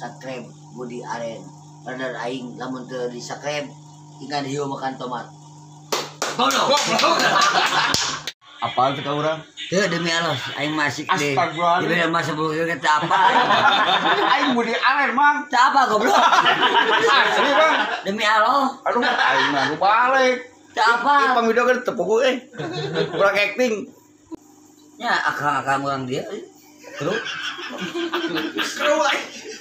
Subscribe Budi Aren. Bener aing lamun teu di subscribe ikan hiu makan tomat. Goblok. Apaan tuh ka urang? Teu demi Allah aing masih deh. Demi masa 10 teu apa. Aing Budi Aren, Mang. Teu apa goblok. Asli, Bang. Demi Allah. Aduh, aing mah nu balik. Teu apa. Pang video kan teu puguh euy. Urang acting. Ya akang-akang urang dia. Kru. Kru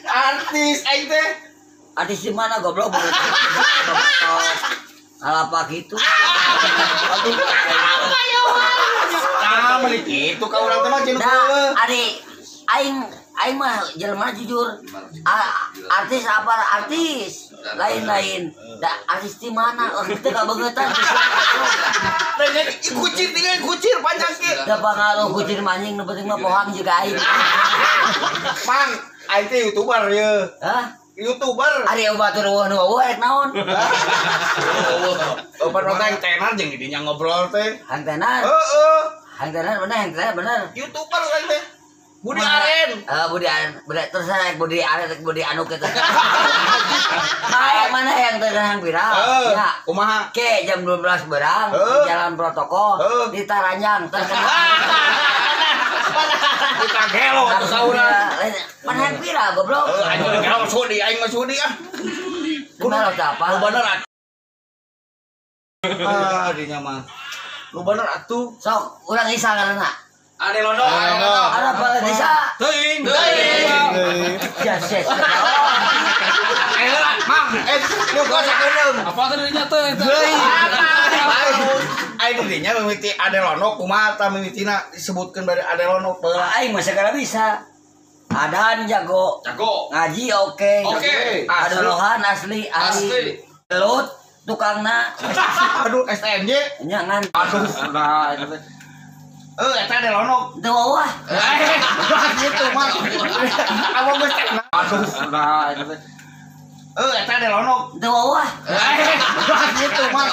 artis aing teh. Artis di mana goblok? Kalapa gitu. Aduh, kalapa ya. Nah, beli gitu ka urang teh mah jeung nah, ari aing aing mah jelema jujur. Artis apa artis? Lain-lain. Da artis di mana? Oh, teu kabeungeutan. Lain kucir tinggal kucir panjang kieu. Da pangaruh kucir manjing nu penting mah pohang juga aing. Mang, aing teh YouTuber ye. Hah? YouTuber. Ari batur eueuh nu eueuh rek naon? Oh, pan yang tenar jeung didinya ngobrol teh. Hang tenar? Heeh. Hang tenar bener, hang tenar bener. YouTuber aing teh. Budi Aren. Heeh, Budi Aren. Bener terus rek Budi Aren rek Budi Anu kitu. Mana mana yang terkenal viral? Ya. Kumaha? Ke jam 12 berang di jalan protokol di Taranjang terkenal. Kita gelo atuh saurang. Mana yang viral goblok? Heeh, aing gelo sudi, aing mah sudi ah. Kumaha teh apa? Nu bener atuh. Ah, dinya mah. Nu bener atuh. Sok, urang isa ngaranna. Ade Londo. Ada apa desa? Teuing. Teuing. Yes, yes. Eh, Mang, nu gua sakedeung. Apa teh dinya teh? Teuing. Aing dinya mimiti Ade Londo kumaha tah mimitina disebutkeun bari Ade Londo baheula. Aing mah segala bisa. Adan jago. Jago. Ngaji oke. Oke. Adolohan asli asli. Gelut tukangna. Aduh STMJ. Nya ngan. Aduh, nah eta teh. Eta Ade Londo. Teu wah. Gitu mah. Abang geus teh. Aduh, nah eta teh. Eta Ade Londo. Teu wah. Gitu mah.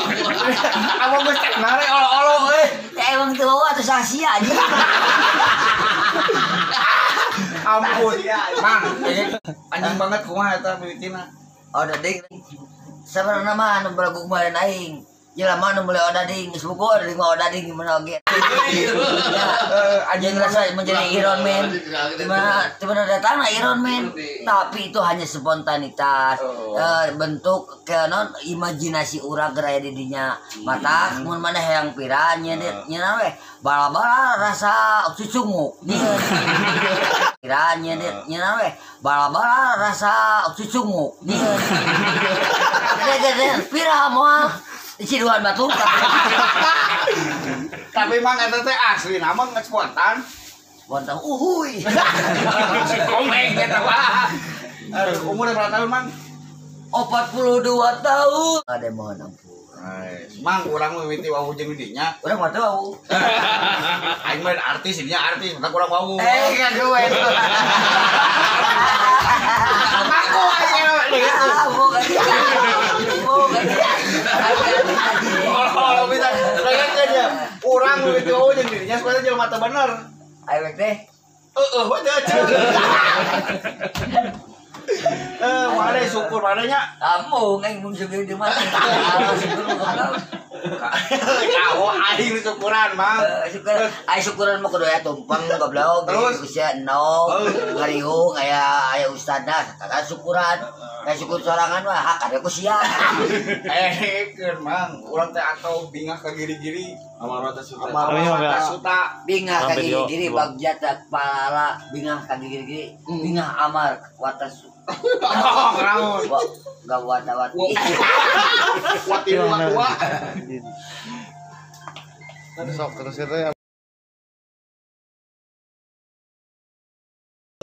Abang geus teh nare olo-olo euy. Teh emang teu wah teh sasia anjing. Ampun. Mang, anjing banget kumaha eta mimitina. Oh, ding. Sabarna mah anu belagu kemarin aing. Jelema nu meuli odading, geus buku odading mah odading gimana oge. Anjing rasa menjadi Iron Man. Gimana datang Iron Man, tapi itu hanya spontanitas, bentuk ke non imajinasi urang geura di dinya. Mata mun maneh hayang pira nyeuna we bala-bala rasa cucunguk. Pira nyeuna we bala-bala rasa cucunguk. Pira moal Ciduan batu. Tapi mang eta teh asli nama geus spontan. Spontan uhuy. Komeng eta mah. Aduh, umur berapa tahun, Mang? 42 tahun. Ada mohon ampun. Mang urang mimiti wawuh jeung dinya. Urang mah teu wawuh. Aing mah artis, ininya artis, mata kurang wawuh. Eh, ngaku we. Aku aing kalau bisa aja urang mimiti wawuh jeung dirinya supaya jelema teu bener. Aing teh. Heeh, we teh. Mana syukur mananya? Kamu aing mun syukur di mana? Syukur goblok. Jauh aing syukuran, Mang. Syukur, aing syukuran mah kudu aya tumpeng goblok. Terus usia enom, ngariung aya aya ustadna, kakak syukuran. Kayak syukur sorangan mah hak ada ku sia. Keun Mang, urang teh atau bingah ka giri-giri. Amarwata Suta. Amarwata Suta. Bingah ka giri-giri bagja tak palala, bingah ka giri-giri, bingah amar wata suta. Oh, raun. Gak wata-wati. Wati tua. Sok terus kita.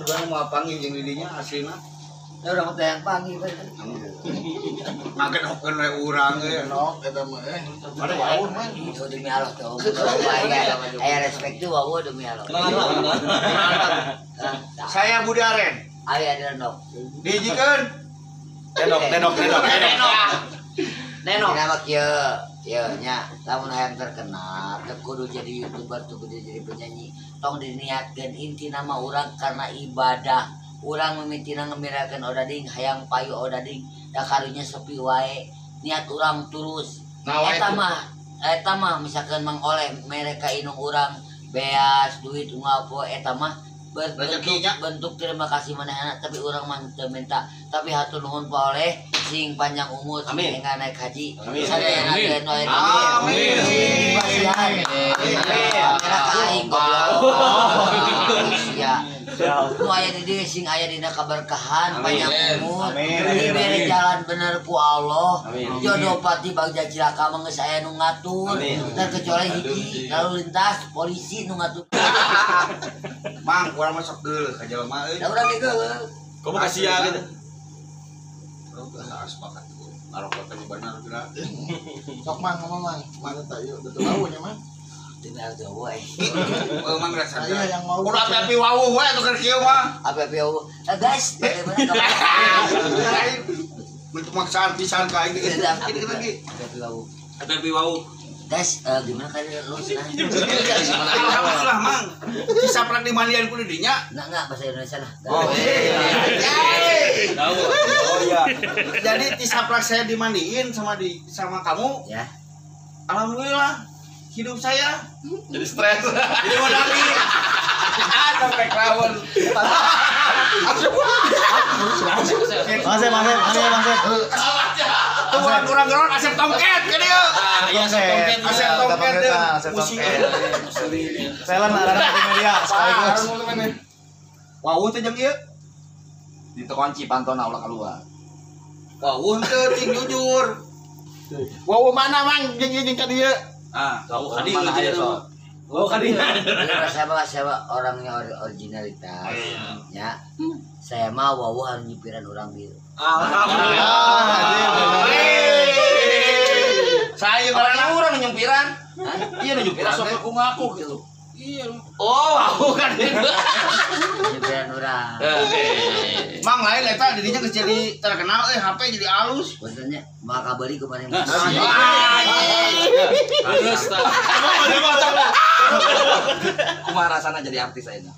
Urang mau panggil jeung didinya aslina. Ya urang teh yang panggil. Ngagenokeun we urang euy, nok eta mah eh. Ada wawuh mah. Itu demi Allah tuh. Aya respect tuh wawuh demi Allah. Saya Budi Aren. Ayo ada nok. Dijikeun. Denok, denok, denok, denok. Denok. Kenapa kieu? Kieu nya, lamun hayang terkenal, teu kudu jadi YouTuber, teu kudu jadi penyanyi. Tong diniatkeun inti nama urang karena ibadah. Urang mimitina ngemirakeun odading hayang payu odading da karunya sepi wae. Niat urang tulus. Eta mah misalkan Mang Oleh mereka inung urang beas duit unggal poe eta mah bentuk terima kasih manehna tapi urang mah teu minta tapi hatur nuhun Pak Oleh sing panjang umur sing enggal naik haji sadayana teh amin amin pasihan mereka aing goblok sia nu aya di dieu sing aya dina kaberkahan panjang umur dibere jalan bener ku Allah jodoh pati bagja cilaka mah geus aya nu ngatur terkecuali hiji lalu lintas polisi nu ngatur. Mang urang mah sok geuleuh ka jelema euy. Da urang ge geuleuh. Komo ka sia gitu. Urang teh sepakat ngarokok teh bener geura. Sok Mang ngomong Mang, mana tah ieu betul wawuh nya Mang. Tinggal jauh we. Heuh Mang rasa. Saya yang mau. Kudu api-api wawuh we atuh keur kieu mah. Api-api wawuh. Guys, bagaimana kabar? Bentuk maksaan pisan ka aing geus. Api-api wawuh. Api-api wawuh. Guys, gimana kalian lu? Alhamdulillah Mang. Disaprak di mandian ku di dinya. Enggak bahasa Indonesia lah. Oh iya. Oh iya. Jadi tisaprak saya dimandiin sama kamu. Ya. Alhamdulillah hidup saya jadi stres. Jadi modali. Sampai kelawon. Masih. Tuh kurang geron Asep Tongket ke dieu. Iya Asep Tongket. Asep Tongket. Talent arana multimedia sekaligus. Wawuh teh jeung ieu. Ditekunci pantona ulah keluar. Wawuh teu cing jujur. Wawuh mana Mang jeung ieu jeung ka dieu? Ah, wawuh ka dieu sok. Wawuh ka dieu. Saya orangnya originalitas. Ya. Saya mah wawuh harus nyipiran orang bieu. Alhamdulillah. Saya orang nyempiran. Iya nyempiran sok aku ngaku gitu. Iya. Oh, aku kan itu. Nyempiran urang. Mang lain eta dirinya geus jadi terkenal euy HP jadi alus. Puntennya maka beli kemarin. Terus tah. Kumaha rasana jadi artis ayeuna?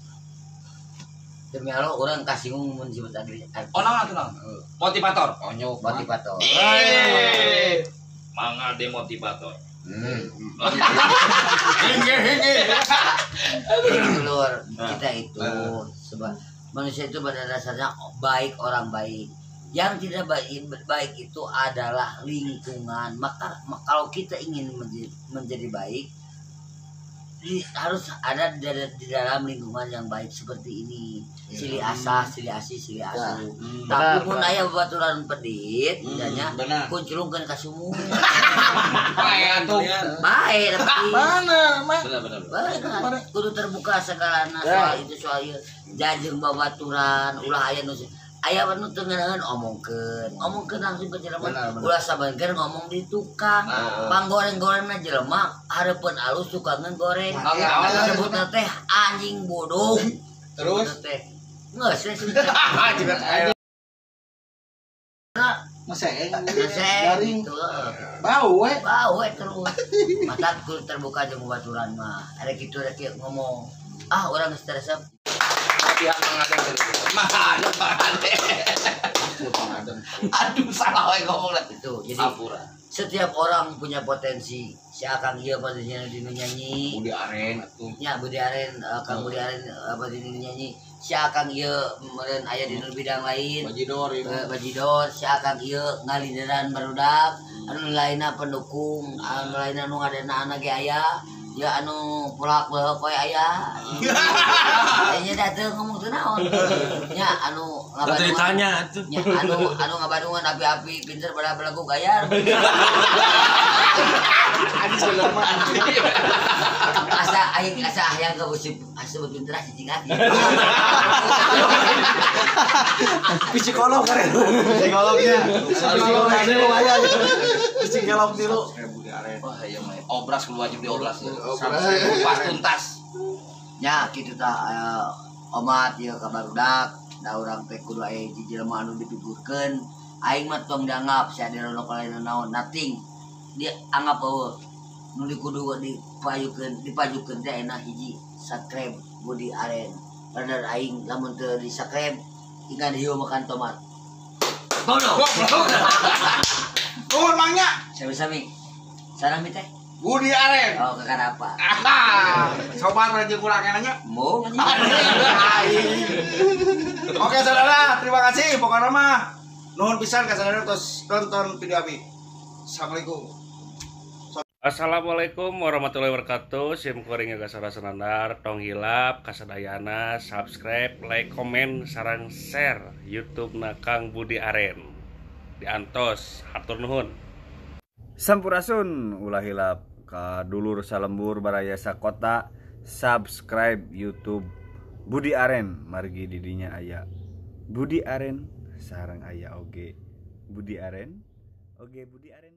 Demi Allah orang kasinggung mun disebut artis. Oh naon atuh naon? Motivator. Onyok motivator. Manga demotivator. Hingge. Dulur, kita itu sebab manusia itu pada dasarnya baik orang baik. Yang tidak baik itu adalah lingkungan. Maka kalau kita ingin menjadi baik harus ada di dalam lingkungan yang baik seperti ini. Silih asah, silih asih, silih asuh. Tapi mun aya babaturan pedit, misalnya kunclungkeun ka sumur. Bae atuh. Bae tapi. Mana, Mang? Benar. Kudu terbuka segalana soal itu soal ieu. Jajeng babaturan, ulah aya nu aya nu teu ngeunaheun omongkeun. Omongkeun langsung ke jelema. Ulah sabankeun ngomong di tukang. Panggoreng-gorengna jelema hareupeun alus tukangeun goreng. Sebutna teh anjing bodoh. Terus teh geus we Meseng garing. Bau we. Bau we terus. Mata kudu terbuka jeung babaturan mah. Ada kitu rek ngomong. Ah urang geus resep. Latihan Mang Adeng. Aduh salah we ngomong lah itu. Jadi setiap orang punya potensi. Si Akang ieu potensinya di nu nyanyi. Budi Aren atuh. Nya Budi Aren, Kang Budi Aren apa di nu nyanyi. Si Akang ieu meureun aya di nu bidang lain. Bajidor ieu. Bajidor, si Akang ieu ngalideran barudak, anu lainna pendukung, anu lainna nu ngadana ge aya. Ya anu pulak bae koe aya. Nya da teu ngomong teu naon. Nya anu ngabadungan. Ditanya atuh. Nya anu ngabadungan api-api pinter pada belagu gayar. Asa aing asa hayang ka usip asa pinter cicing ati. Psikolog keren. Psikolognya. Psikolognya lumayan. Psikolog tilu. Wah iya mah obras kudu wajib diobras ya. Pas tuntas. Ya kitu tah omat ieu ka barudak da urang teh kudu aya hiji jelema anu dipigurkeun. Aing mah tong dianggap si Ade Rono lain naon nothing. Dia anggap eueuh nu dikudu dipayukeun dipajukeun teh enak hiji subscribe Budi Aren. Radar aing lamun teu di subscribe Ikan hiu makan tomat. Bodoh. Nuhun mangnya. Sami-sami. Sarang teh. Budi Aren. Oh, kekarapa. Ah, sobat rajin kurang nanya. Mau. Oke saudara, terima kasih. Pokoknya mah nuhun pisan ka saudara terus nonton video abi. Assalamualaikum. Assalamualaikum warahmatullahi wabarakatuh. Sim kuring yoga saudara senandar, tong hilap kasadayana, subscribe, like, komen, sarang share YouTube na Kang Budi Aren. Diantos, hatur nuhun. Sampurasun ulah hilap ka dulur salembur baraya sakota subscribe YouTube Budi Aren margi didinya aya Budi Aren sareng aya oge Budi Aren oge Budi Aren.